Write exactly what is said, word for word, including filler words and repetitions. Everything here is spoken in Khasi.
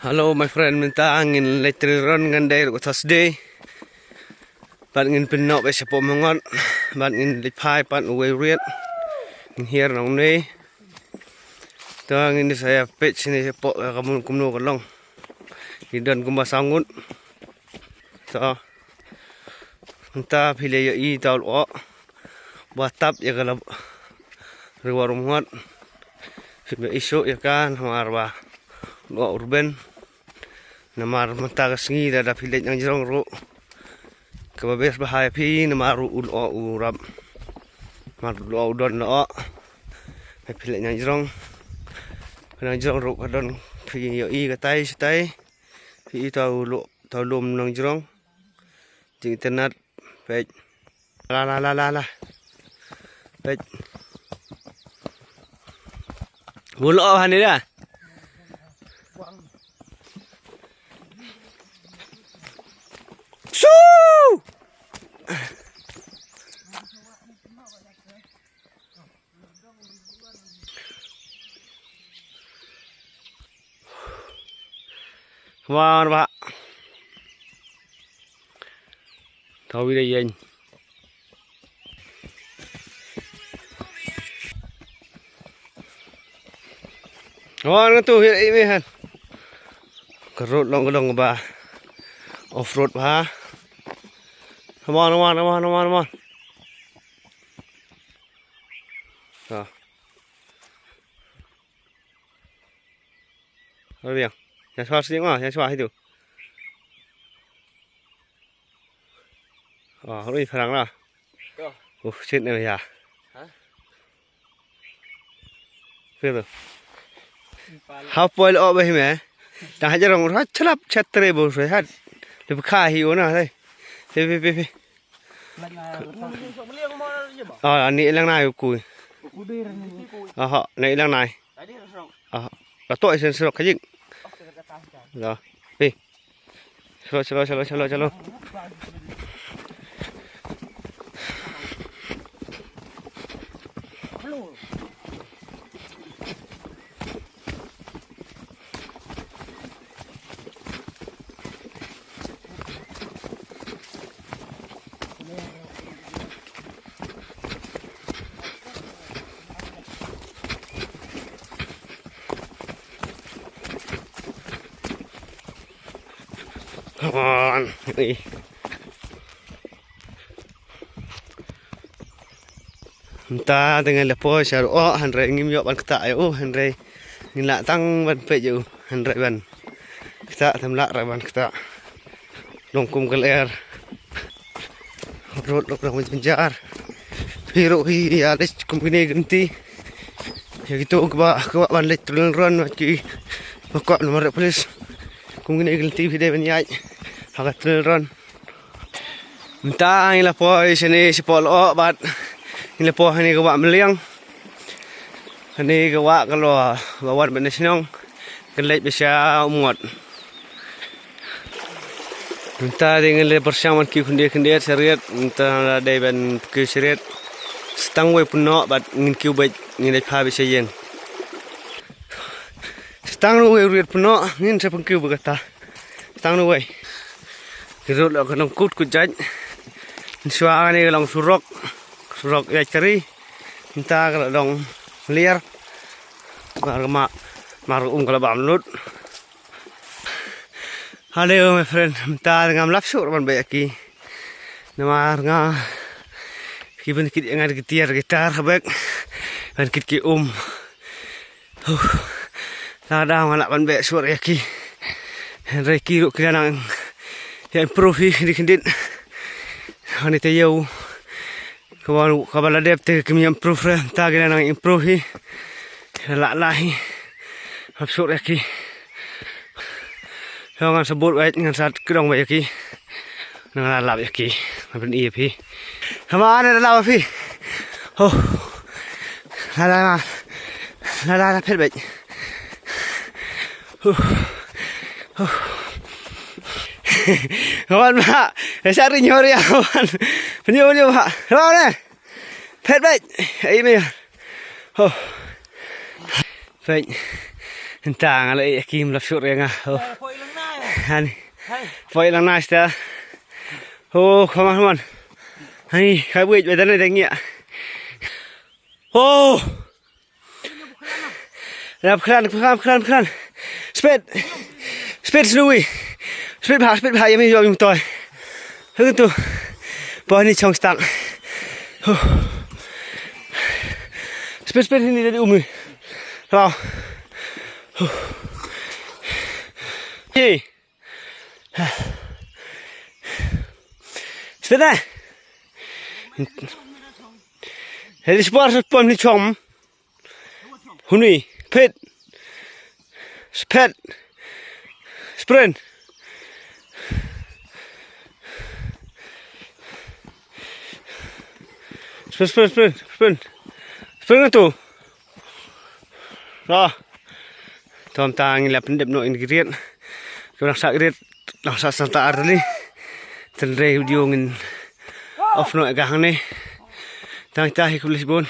Hello my friend, mynta ngin leit trail run, ngan dei ruh Thursday. Bad ngin pynnoh beit shapoh Mawngod. Bad ngin leit phai pat uwei u riat. Ngin hiar na une. To ngin sa ïa peit shane shapoh ka mun kumno ka long. Ngi don kumba saw ngut. To mynta phi la ïohi ïa uta u lyoh ba tap ïa ka la riewar Umngot. Phi ba ïohi shuh ïa ka namar ba u lyoh u rben. Namar mynta ka sngi lada phi leit nang jrong ruh kaba best bha ïa phi namar u lyoh u rap. Namar u lyoh u don lyoh. Phi leit nang jrong, nang jrong ruh ka don, phi ïohi katai shatai. Phi ïohi uta u lum, uta u lum nang jrong. Jingitynnad. Peit. La la la la la. Peit. Bun lyoh hangne da. Su! Wan ba. Tawi da yen. Wan tu hi i mehan. Ka road long long ba. Off road ba. Come on, come on, come on, come on, come on. Ah. Ora bien. Yang suah sini mah, yang suah itu. Ah, ora ni farang lah. Ko. Uh, sit ni ya. Ha? Fir. Hapoi lyoh bha hi me. Tang hajar rong ra chlap chatre bo se hat. Lep kha hi ona sai. Pe pe pe pe. Ah, ani lang nai ku. Aha, nai lang nai. Ah, la to isen srok khajik. La. Pe. Chalo, chalo, chalo, chalo, chalo. Come on. Ui. Mynta te ngan leit poi sha ruh, hynrei ngim ïoh ban ktah ïa u, hynrei ngin lah tang ban peit ïa u, hynrei ban ktah, te ym lah re ban ktah. Long kum ka lyer. Road long long jynjar. Phi ruh phi ïa leit kum kine ki lynti. Ïa kito kiba kwah ban leit trail run, ki ba kwah namar police. Kum kine ki lynti phi dei ban ïaid ha ka trail run. Mynta ngi la poi shane shapoh lyoh bad ngi la poi hangne ka wah Meliang. Hangne ka wah ka la ba wan bad na shnong. Ka leit ba sha Umngot. Mynta dei ngi la pyrshang ban kiew khyndiat khyndiat sha riat, mynta la dei ban kiew sha riat. Sa tang wei pynnoh bad ngin kiew beit, ngin leit phai beit sha ïing. Sa tang wei riat pynnoh ngin sa pynkiew beit kata. Sa tang wei. Ki rut la ka nongkut kut jait. Shuwa kane ka long surok. Surok ïaid kari. Mynta ka la long liar. Mar ka ma, mar ka um ka la bam lut. Hello my friend, mynta ngam lap shuh ban beh ïa ki. Namar nga ki ban kit ïa nga da ki tiar ki tar bek. Ban kit ki um. Huh. Lada nga lah ban beh shuh ïa ki. Hynrei ki ruh ki la nang ïa improve hi dei khyndiat. Hangne te ïew. Kaba, kaba la dep te kim ïa improve re, ta ki la nang improve hi. Lah lah hi. Hap shuh ïa ki. Ngan sa bud wait, ngan sa kdong wait ïa ki. Ngan lap ïa ki. Ngan pyni ïa phi. Hama ne lap ïa phi. Oh. La la la. La la la phet bait. Huh. Huh. Wan ma. Esa ri nyori wan. Penyo penyo ha. Wan ne. Phet bait. Ai me. Oh. Phet. Nta nga la ïa kim la shur ïa nga. Oh. Hani. Poi lang nice ta. Oh, come on, come on. Hani, ka buit ba dan dang ïa. Oh. Rap kran, kran, kran, kran. Speed. Speed snowy. Speed bha, speed bha, ïa mi, ïa mi toi. Hyntu. Poi ni chong stang. Huh. Speed, speed ni dari umi. Wow. Huh. Hey. Speed eh. Hei, sport, sport ni chong. Huni, pit. Spet. Sprint. Sprint, sprint, sprint, sprint. Sprint tu. Ra. Tom tang la pyndep no in grit. Ko nang sa grit. Nang sa santa arli. Tynrai video ngin off no ga hangne. Tang ta hi kulis bon.